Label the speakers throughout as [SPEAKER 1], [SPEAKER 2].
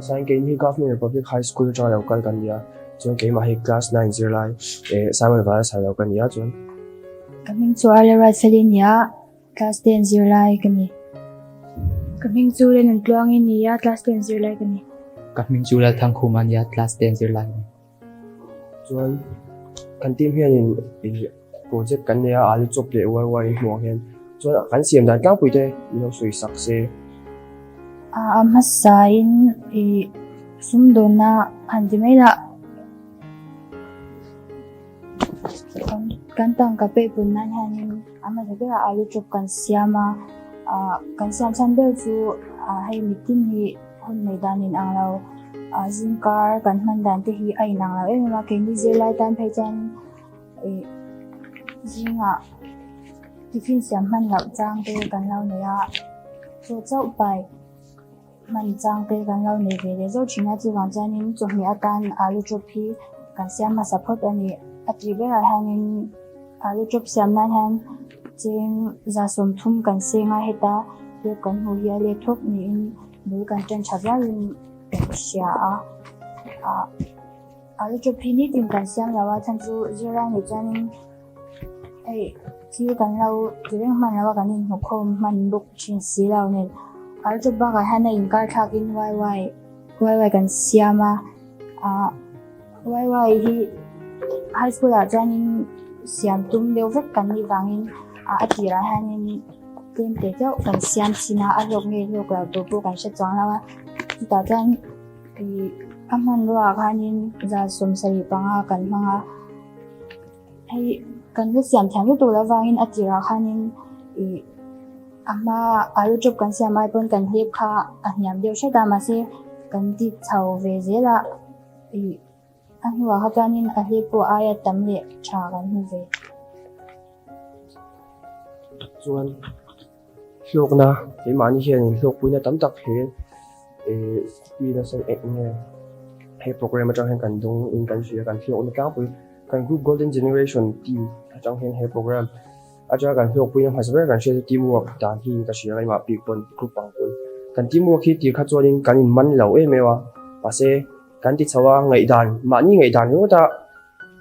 [SPEAKER 1] Sain keini hi Government Republic High School atanga lo kal kan ni a, chuan keimah hi class 9 zirlai eh Simon Valasai lo ka ni a, chuan.
[SPEAKER 2] Ka hming chu Arla Ruatfeli a ni a, class 10 zirlai ka ni.
[SPEAKER 3] Ka hming chu Lennon Tluangi a ni a, class 10 zirlai ka ni.
[SPEAKER 4] Ka hming chu Lalthangkhuma a ni a, class 10 zirlai ka ni.
[SPEAKER 1] Chuan kan team hianin ih project kan nei a, alu chawp leh uai uai in hmuh ang hian chuan kan siam dan tlangpui te min lo sawi sak se.
[SPEAKER 2] A hmasain ih sumdawnna han ti mai lah kan tangka pek pun nan hianin a hmasa berah alu chawp kan siam a, ah kan siam chhan ber chu hei mitin hi hun nei dan in ang lo. Ah zingkar kan hman dan te hi a inang lo em em a keini zirlai tan phei chuan ih zingah tiffin siam hman loh chang te kan lo nei a chaw chauh pai hman chang te kan lo nei ve leh zauh thin a chuvang chuanin chawhmeh atan alu chawp hi kan siam hmasa phawt a ni a tih berah hianin alu chawp siam nan hian cheng 30 kan seng a heta lep kan hmuh hi a let thawk niin. Bul kan ṭan ṭha viauin kan hria a, ah alu chawp hi nitin kan siam lo a chhan chu zirlai nih chuanin hei thil kan lo ti reng hman lo a kan inhmu khawm hman bawk ṭhin si lo nen alu chawp bakah hian a inkar thlakin wai wai wai wai kan siam a ah wai wai hi high school ah chuanin siam tum deuh vek kan nih vangin ah a tirah hianin. Tlem teh deuh kan siam chin a, a hlawk nge hlawk lo tur pawh kan hre chuang lo a, chutah chuan ih a hmanrua ah khanin 75 kan hmang a, hei kan la siam thiam lutuk loh avangin a tirah khanin ih a hma alu chawp kan siam ai pawn kan hlep kha a hniam deuh hret a mahse kan ti chho ve zel a ih a hnuah kha chuanin a hlep pawh aia tam leh tha kan hmu ve.
[SPEAKER 1] Chuan hlawkna keimahni hianin hlawkpuina tam tak he eh pi nasa eng nge he program atang hian kan dawng in kan hria kan hlawkna tlangpui kan group golden generation team atang hian he program atanga kan hlawkpuina hmasa ber kan hriat chu team work dan hi in ka hria keimah bik pawn group ang pawn kan team work hi tir kha chuanin kan in man lo em em a mahse kan ti chho a ngaihdan mahni ngaihdan ringawt a.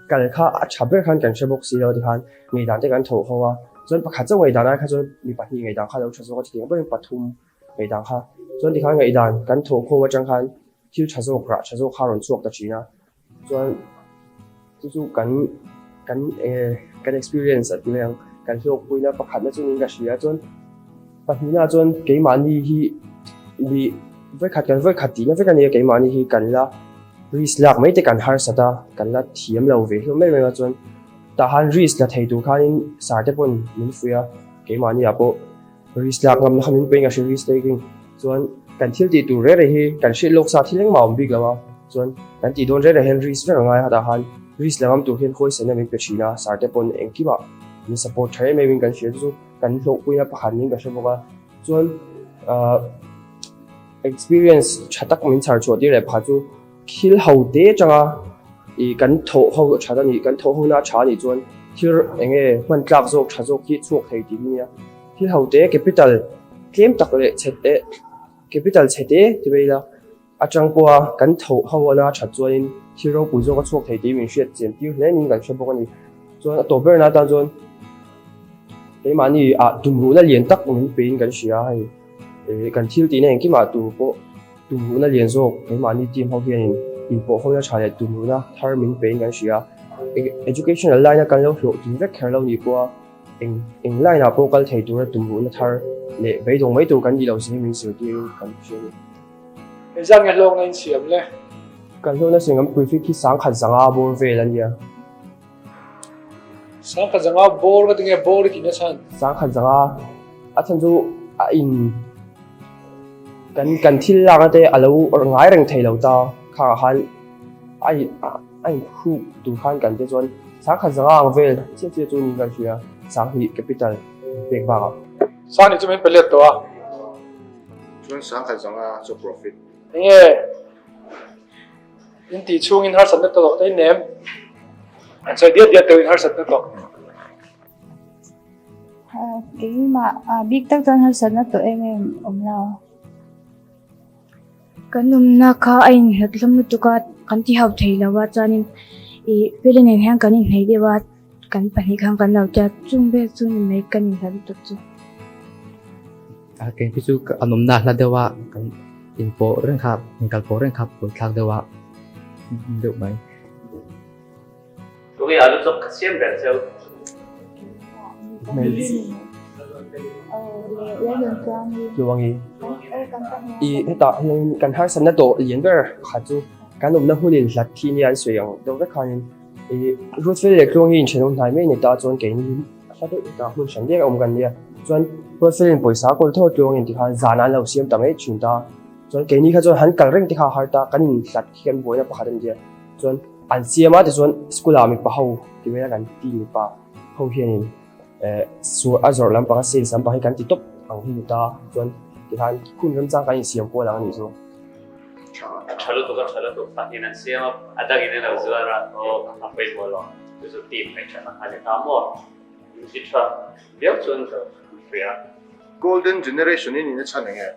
[SPEAKER 1] Kal kha a tha ber khan kan hre bawk si lo tikhan ngaihdan te kan tho ho a, chuan pakhat chauh ngaihdan ai kha chuan mi pahnih ngaihdan kha a lo tha zawk a chutiang pawhin pathum ngaihdan kha chuan tikhan ngaihdan kan thawh khawm atang khan thil tha zawk rah tha zawk kha a rawn chhuak ta thin a, chuan chu chu kan kan eh kan experience a ti mai ang kan hlawkpuina pakhatna chu niin ka hria chuan pahnihna chuan keimahni hi mi vawikhat kan vawikhat tihna vek a nia keimahni hi kan la. Risk lak mai te kan harsat a, kan la thiam lo ve hlawm em em a chuan tah han risk la thei tur khanin sar te pawn min fuih a, keimahni ah pawh risk lak ngamna kha min pawhin ka hre risk taking chuan kan thil tih tur reh reh hi kan hriat lawk sa thil engmah a awm bik lo a, chuan kan tih dawn reh reh hian risk vek a ngai a tah han risk la ngam tur hian huaisenna min pe thin a, sar te pawn engkimah min support tha em em in kan hria chu chu kan hlawhpuina pakhat niin ka hre bawk a, chuan ahh. Experience tha tak min chhar chhuah tir leh phah chu thil ho te atanga ih kan thawh ho that a nih, kan thawh hona a tha a nih chuan thil eng nge hman tlak zawk tha zawk hi chhuak thei tih hi nia. Thil ho te capital tlem tak leh chhe te capital chhe te ti mai ila atang pawha kan thawh ho ana that chuanin thil ropui zawk a chhuak thei tih min hriat chian tir hle niin kan hre bawk a ni. Chuan a tawp berna atan chuan keimahni ah tumruhna lian tak min pein kan hria a hei. Kan thil tihna engkimah tur pawh tumruhna lian zawk keimahni team ho hianin inpawh hona tha leh tumruhna thar min pein kan hria a. Educational line a kan lo hlawhtling vek kher lo nih pawha eng eng line ah pawh kal thei tura tumruhna thar leh beidawng mai tur kan nih loh zia hi min zirtirin kan hria a ni.
[SPEAKER 5] Engzat nge hlawkna in siam le?
[SPEAKER 1] Kan hlawkna siam kan pui fik hi 1005 bawr vel a nia.
[SPEAKER 5] 1005 bawr ka ti nge bawr i tihna chhan?
[SPEAKER 1] 1005 a chhan chu a in kan kan thil lak na te a lo ngai reng thei lo ta kha ah khan a in a in hruk tur khan kan te chuan 1005 ang vel chiah chiah chu niin kan hria 2000 capital pek bakah.
[SPEAKER 5] 2000 chu min pe let tawh a.
[SPEAKER 6] Chuan 1005 chu profit.
[SPEAKER 5] Enge In tih chhungin harsatna tawh te nem an sawi diat diat deuhin harsatna tawh.
[SPEAKER 2] Keimah bik tak chuan harsatna tawh em em awm lo.
[SPEAKER 3] Kan awmna kha a inhlat hlawm lutuk a, kan ti hauh thei lo a, chuanin ih Pele nen hian kan inhneih deuh a, kan pahnih khan kan lo tia, chung vel chu ni mai kan inhlat lutuk chu.
[SPEAKER 4] A keng khi chu an awmna a hla deuh a, kan inpawh reng kha, inkal pawh reng kha buaithlak deuh a deuh mai.
[SPEAKER 7] Tunge alu chawp kha siam ber cheu.
[SPEAKER 1] Tluangi i hetah hian kan harsatna tawh lian ber pakhat chu kan awmna hmunin hlat thi nia an sawi ang deuh vek khanin i Ruatfel leh Tluangi inthenawm hnai mai a ni ta chuan keini hla deuh hetah hmun hran deuh a awm kan nia chuan Ruatfelin pawisa a kawl tho a Tluangin tikhan zan an lo siam ta mai thin ta chuan keini kha chuan han kal reng te kha a har ta kan inhlat khi kan buaina pakhat a ni tia chuan An siam a tichuan school ah mipa ho ti mai a kan ti mipa ho hianin eh suah a zawrh lampang a sales lampang hi kan ti tawp ang hi ni ta chuan tikhan hun remchang kan insiam kual ang a nih chu.
[SPEAKER 7] A tha lutuk a tha lutuk pahnihin an siam a a dangin an lo zuar a aw a pawimawh lo chu chu team ngaihṭhatna kha a ni ta maw min ti tha viau chuan ka hria.
[SPEAKER 6] Golden generation in in a chhan eng nge?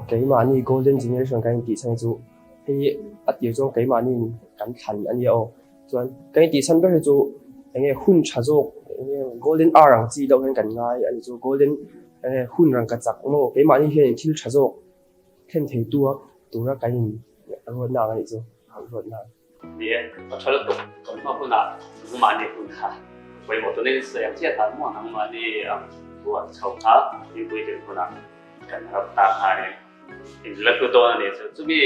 [SPEAKER 1] Keimahni golden generation kan intih chhan hi chu Hei a tir chuan keimahni kan thlan a nia aw. Chuan kan intih chhan ber hi chu eng nge hun tha zawk eng nge golden hour ang chi deuh hian kan ngai a ni chu golden eng nge hun rangka chak maw keimahni hian thil tha zawk thlen thei tu a tura kan in ruatna ang a nih chu ruatna.
[SPEAKER 7] Ni e, a tha lutuk kan hma hunah nangmahni hun kha pawimawh tuna in sawi ang chiah khan maw nangmahni ang ruat chho kha mipui din hunah kan rap ta kha a ni. In la hlu dawn a ni chu. Chumi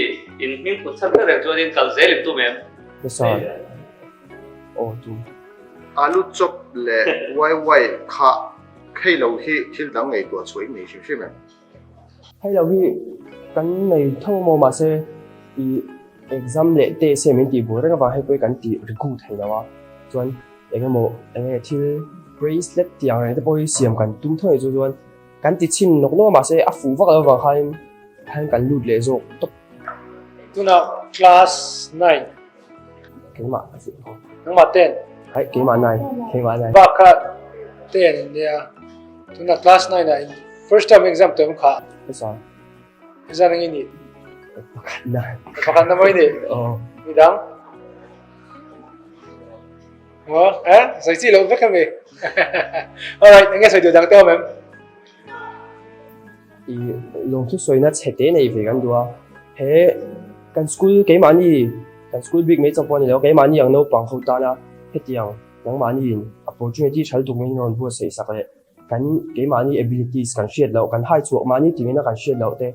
[SPEAKER 7] in hming put chhan reng reng chuan in kal zel in tum em?
[SPEAKER 1] Nasa aw tum.
[SPEAKER 6] Alu chawp leh wai wai kha hei lo hi thil dang ngaihtuah chhuah in nei hrim hrim em?
[SPEAKER 1] Hei lo hi kan nei tho maw mahse i exam leh test hian min tih buai reng avang hei pawh hi kan ti regu thei lo a chuan eng emaw eng nge thil bracelet tih ang reng te pawh hi siam kan tum tho ang chu chuan Kan ti chhin nawk nawk a mahse a fuh vak lo avang khanin khan kan lut leh zawk tawp.
[SPEAKER 5] Tunah class 9.
[SPEAKER 1] Keimah ka fuh tawh.
[SPEAKER 5] Nangmah 10.
[SPEAKER 1] Hai keimah 9. Keimah 9.
[SPEAKER 5] Bak kha 10 in nia. Tunah class 9 ah in first term exam tuam kha.
[SPEAKER 1] Esa.
[SPEAKER 5] Esa nang ini.
[SPEAKER 1] Pakhat na.
[SPEAKER 5] Pakhat na mo ini.
[SPEAKER 1] Oh.
[SPEAKER 5] Midang. Maw? Eh? Sawi chi loh vek a mi? Alright, enge sawi duh dang te awm em?
[SPEAKER 1] I lawmthu sawina chhe te nei ve kan duh a, he kan school keimahni kan school bik mai chauh pawh a ni lo, keimahni ang naupang ho tana hetiang nangmahni in opportunity thal tuk mai in rawn buatsaih sak leh kan keimahni abilities kan hriat loh, kan hai chhuah mahni tingin a kan hriat loh te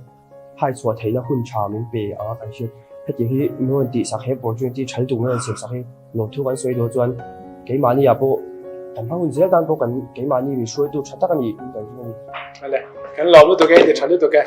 [SPEAKER 1] hai chhuah theihna hun tha min pe anga kan hriat. Hetiang hi min rawn tihsak he opportunity thal tuk min rawn siamsak hi lawmthu kan sawi dawn chuan keimahni ah pawh kan hma hun zel tan pawh kan keimahni min hruaitu tha tak a ni tih kan hria a ni.
[SPEAKER 5] Awle, kan lawm lutuk e, ti tha lutuk e.